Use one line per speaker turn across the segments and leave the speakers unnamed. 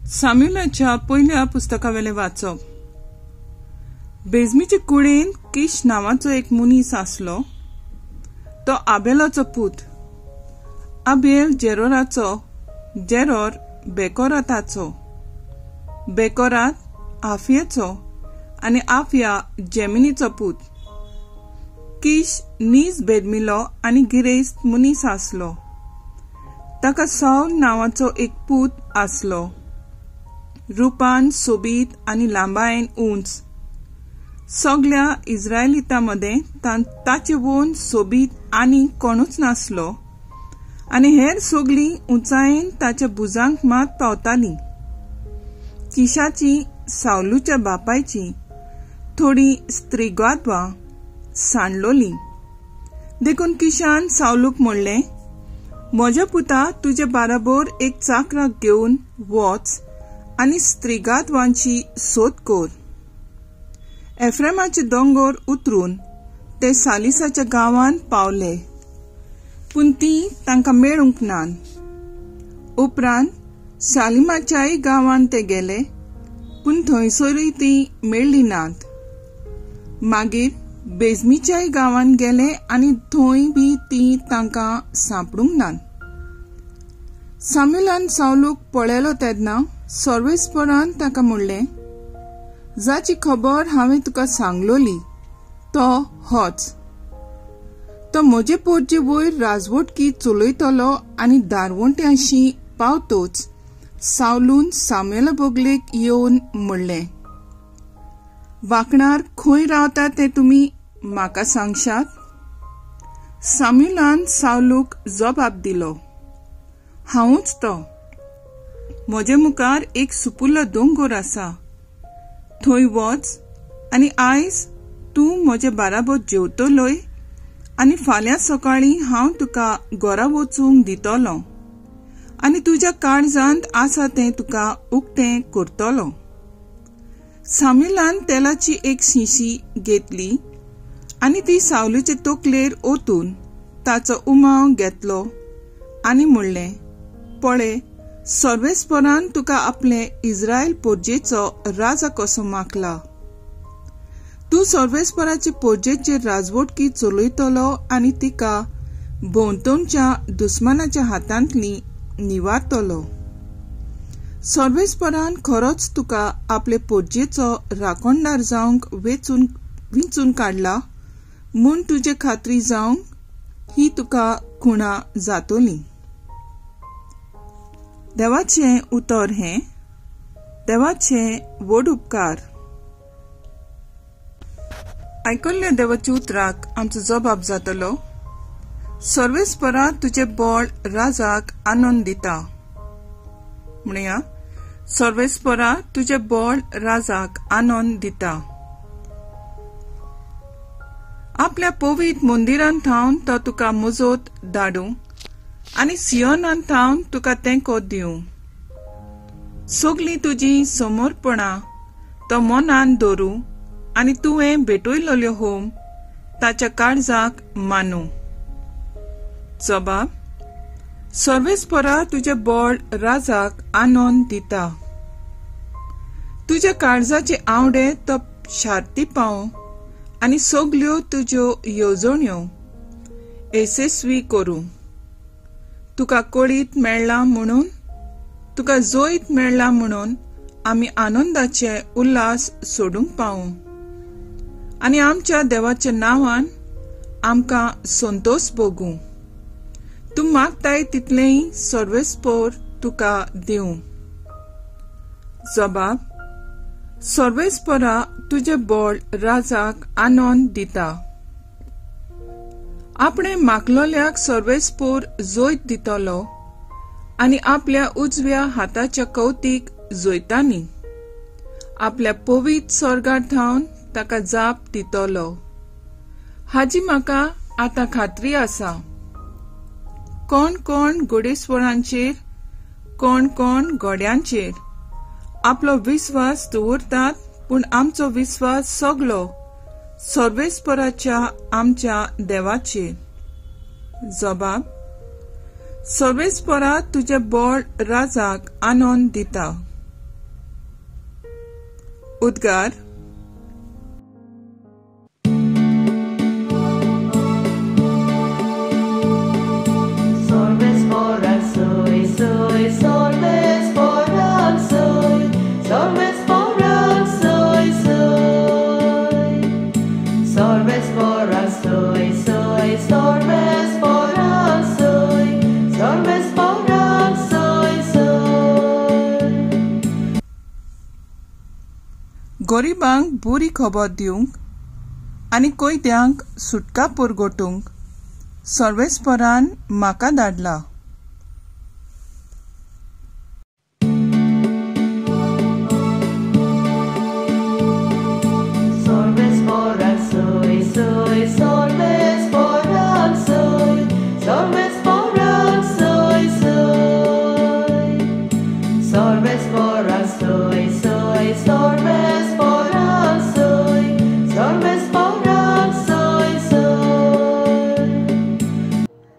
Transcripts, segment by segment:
साम्युलाच्या पयल्या पुस्तकावेलें वाचप. बेजमीचे कुळेंत किश नांवाचो एक मनीस आसलो. तो आबेलाचो पूत, आबेल जेरोराचो, जेरोर बेकोराताचो, बेकोरात आफियाचो आनी आफिया जेमिनीचो पूत. किश नीज बेदमिलो आनी गिरेस्त मनीस आसलो. ताका सावल नांवाचो एक पूत आसलो. रुपान सोबीत आनी लांबायेन उंच. सगल्या इस्रायलितां मदें ताचे वोन सोबीत आनी कोणूच नासलो आनी हेर सगलीं उंचायेन ताच्या भुजांक मात पावतालीं. किशाची सावलूच्या बापायची थोडीं स्त्रीगादवां सांडलोलीं. देखून किशान सावलूक म्हणलें, म्हज्या पुता, तुजे बाराबोर एक चाकराक घेवन वच आनी स्त्रीगादवांची सोद कर. एफ्रेमाचे दोंगर उतरून ते सालिसाच्या गांवांत पावले, पूण ती तांकां मेळूंक ना. उपरांत शालिमाच्याय गांवांत ते गेले, पूण थंयसरूय ती मेळ्ळी नात. मागीर बेजमीच्याय गांवांत गेले आनी थंय बी ती तांकां सांपडूंक नात. साम्युलान सावलूक पळयलो तेन्ना सर्वेस्परान ताका म्हणलें, जाची खबर हांवें तुका सांगलोली तो होच. तो म्हजे पोरजे वयर राजवटकी चलयतलो आनी दारवंट्यांशी पावतोच सावलून साम्युला बगलेक येवन म्हणलें, वांकणार खंय रावता तें तुमी म्हाका सांगशात? साम्युलान सावलूक जबाब दिलो, हांवूच तो. म्हजे मुखार एक सुपुल्लो दोंगर आसा, थंय वच आनी आयज तूं म्हजे बाराबर जेवतलोय आनी फाल्यां सकाळीं हांव तुका घरा वचूंक दितलो आनी तुज्या काळजांत आसा तें तुका उक्तें करतलो. साम्युलान तेलाची एक शिशी घेतली आनी ती सावलूचे तकलेर ओतून ताचो उमाव घेतलो आनी म्हणलें, पळय, सर्वेस्परान तुका आपले इस्रायल पोरजेचो राजा कसो मागला. तूं सर्वेस्पराचे पोरजेचेर राजवटकी चलयतलो आनी तिका भोंवतणच्या दुस्मानाच्या हातांतली निवारतलो. सर्वेस्परान खरोच तुका आपले पोरजेचो राखणदार जावंक विंचून काडला म्हूण तुजे खात्री जावंक ही तुका खुणा जातली. देवाचें उतर हें. देवाचे व्हड उपकार. आयकल्ल्या देवाच्या उतराक आमचो जबाब जातलो, सर्वेस्परा तुजें बळ राजाक आनंद दिता. म्हणया, सर्वेस्परा तुजें बळ राजाक आनंद दिता. आपल्या पवित्र मंदिरांत थावन तो तुका मजत धाडूं आनी सियोनांत थावन तुका तेंको दिवं. सगलीं तुजी समर्पणां तो मनान दवरूं आनी तुवें भेटयल्ल्यो होम ताच्या काळजाक मानूं. जबाब, सर्वेस्परा तुजें बळ राजाक आनंद दिता. तुज्या काळजाचे आवडे तो शार्ती पावूं आनी सगल्यो तुज्यो येवजण्यो येसस्वी करूं. तुका कळीत मेळ्ळा म्हणून, तुका जैत मेळ्ळा म्हणून आमी आनंदाचे उल्हास सोडूंक पावूं आनी आमच्या देवाच्या नांवान आमकां संतोष भोगूं. तूं मागताय तितलेंय सर्वेस्पर तुका दिवं. जबाब, सर्वेस्परा तुजें बळ राजाक आनंद दिता. आपणे मागलोल्याक सर्वेस्पर जैत दितलो आनी आपल्या उजव्या हाताच्या कवतीक जैतांनी आपल्या पवित्र स्वर्गार थावन ताका जाप दितलो. हाजी म्हाका आतां खात्री आसा. कोण कोण घोडेस्वरांचेर, कोण कोण घोड्यांचेर आपलो विस्वास दवरतात, पूण आमचो विस्वास सगलो सर्वेस्पराच्या आमच्या देवाचेर. जबाब, सर्वेस्परा तुजें बळ राजाक आनंद दिता. उद्गार. गरिबांक बरी खबर दिवंक आनी कैद्यांक सुटका पुरगोटूंक सर्वेस्परान म्हाका धाडला.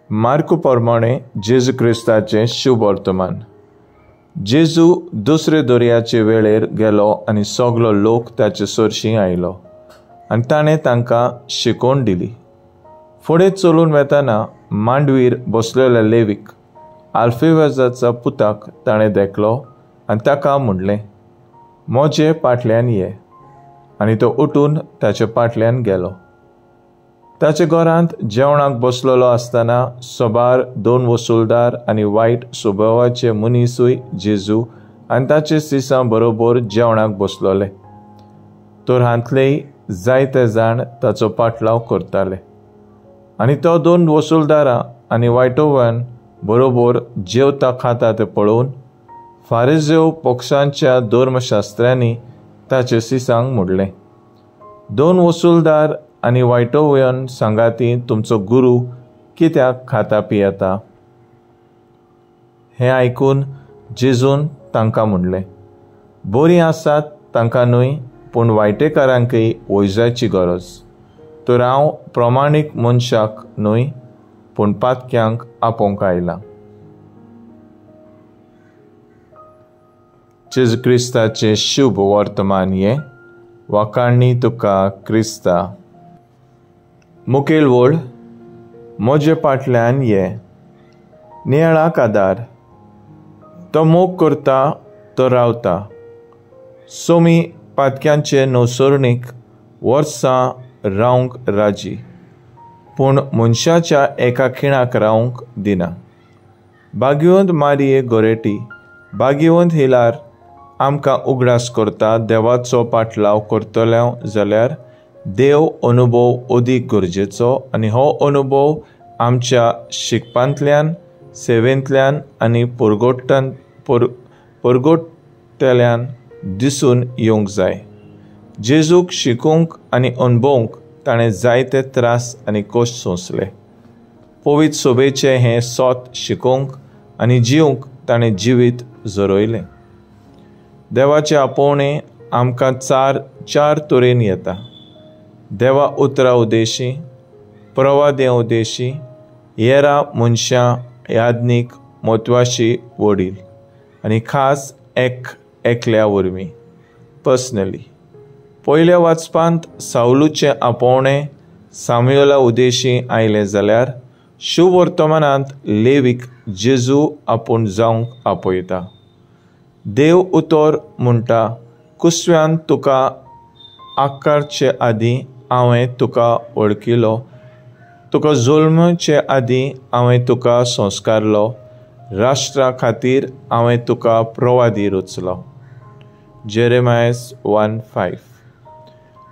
मार्कू प्रमाणे जेजू क्रिस्ताचें शुभ वर्तमान. जेजू दुसरे दर्याचे वेळेर गेलो आनी सगलो लोक ताचे सरशीं आयलो आनी ताणें तांकां शिकोवन दिली. फुडें चलून वेताना मांडवीर बसलेल्या लेवीक आल्फेवजाच्या पुताक ताणें देखलो आनी ताका म्हणलें, म्हजे पाटल्यान ये. आनी तो उठून ताचे पाटल्यान गेलो. ताचे घरांत जेवणाक बसलेलो आसतना सबार दोन वसुलदार आनी वायट स्वभावाचे मनीसूय जेजू आनी ताचे सिसां बरोबर जेवणाक बसलोले. तर हांतलेय जायते जाण ताचो पाटलाव करताले आनी तो दोन वसुलदारां आनी वायटोवन बरोबर जेवता खाता तें पळोवन फारिजेव पक्षांच्या धर्मशास्त्र्यांनी ताचे सिसांक म्हणलें, दोन वसुलदार आनी वायटोवन सांगाती तुमचो गुरू कित्याक खाता पियेता? हें आयकून जेजून तांकां म्हणलें, बरीं आसात तांकां न्हय, पूण वायटेकारांकय वैजाची गरज. तर हांव प्रमाणीक मनशाक न्हय, पूण पातक्यांक आपोवंक आयलां. जेजू क्रिस्ताचें शुभ वर्तमान हें. वाखाणणी तुका क्रिस्ता. मुखेल वळ, म्हजे पाटल्यान ये. नियाळाक आदार. तो मोग करता तो रावता. सोमी पातक्यांचे नवसरणीक वर्सां रावंक राजी, पूण मनशाच्या एका खिणाक रावंक दिना. बागिवंत मारिये गोरेटी, बागिवंत हिलार आमकां उगडास करता देवाचो पाटलाव करतलो जाल्यार देव अनुभव अदीक गरजेचो आनी हो अनुभव आमच्या शिकपांतल्यान, सेवेंतल्यान आनी परगोटतल्यान दिसून येवंक जाय. जेजूक शिकूंक आनी अनुभवंक ताणें जायते त्रास आनी कश्ट सोंसले. पवित्र सोबेचें हें सोत शिकोवंक आनी जिवंक ताणें जिवीत झरयलें. देवाचें आपोवणें आमकां चार तरेन येता. देवा उतरा उदेशी, प्रवाद्या उदेशी, येरा मनशां, याज्ञीक, म्हत्वाशी वडील आनी खास एकल्या वरवीं पर्सनली. पयल्या वाचपांत सावलूचें आपोवणें सामुएला उदेशी आयलें जाल्यार शुभ वर्तमानांत लेवीक जेजू आपूण जावंक आपयता. देव उतर म्हणटा, कुसव्यान तुका आकारचे आदीं हांवें तुका वळखिलो, तुका जल्मचे आदीं हांवें तुका संस्कारलो, राष्ट्रा खातीर हांवें तुका प्रवादी रचलो. जेरेमायस 1:5.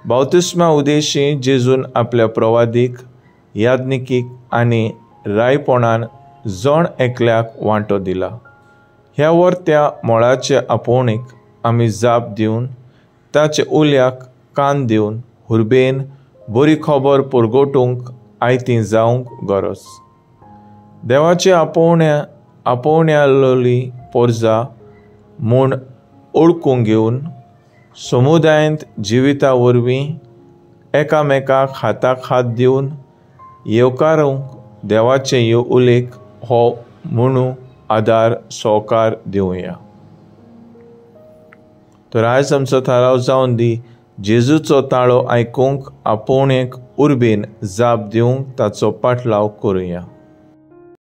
बावतिस्मा उदेशी जेजून आपल्या प्रवादीक, याज्ञिकीक आनी रायपणान जण एकल्याक वांटो दिला. ह्या वर्त्या मोळाचे आपोवणीक आमी जाप दिवन ताचे उल्याक कान दिवन हुर्बेन बरी खबर परगटूंक आयती जावंक गरज. देवाचे आपोवण्यालोली पोरजा म्हूण ओळखूंक घेवन समुदायांत जिविता वरवीं एकामेकाक हाताक हात दिवन येवकारूंक देवाचे यो उलेख हो म्हणू आदार सहकार दिवया. तर आयज आमचो थाराव जावन दी, जेजूचो ताळो आयकूंक आपोवणेक उर्बेन जाप दिवंक ताचो पाटलाव करुया.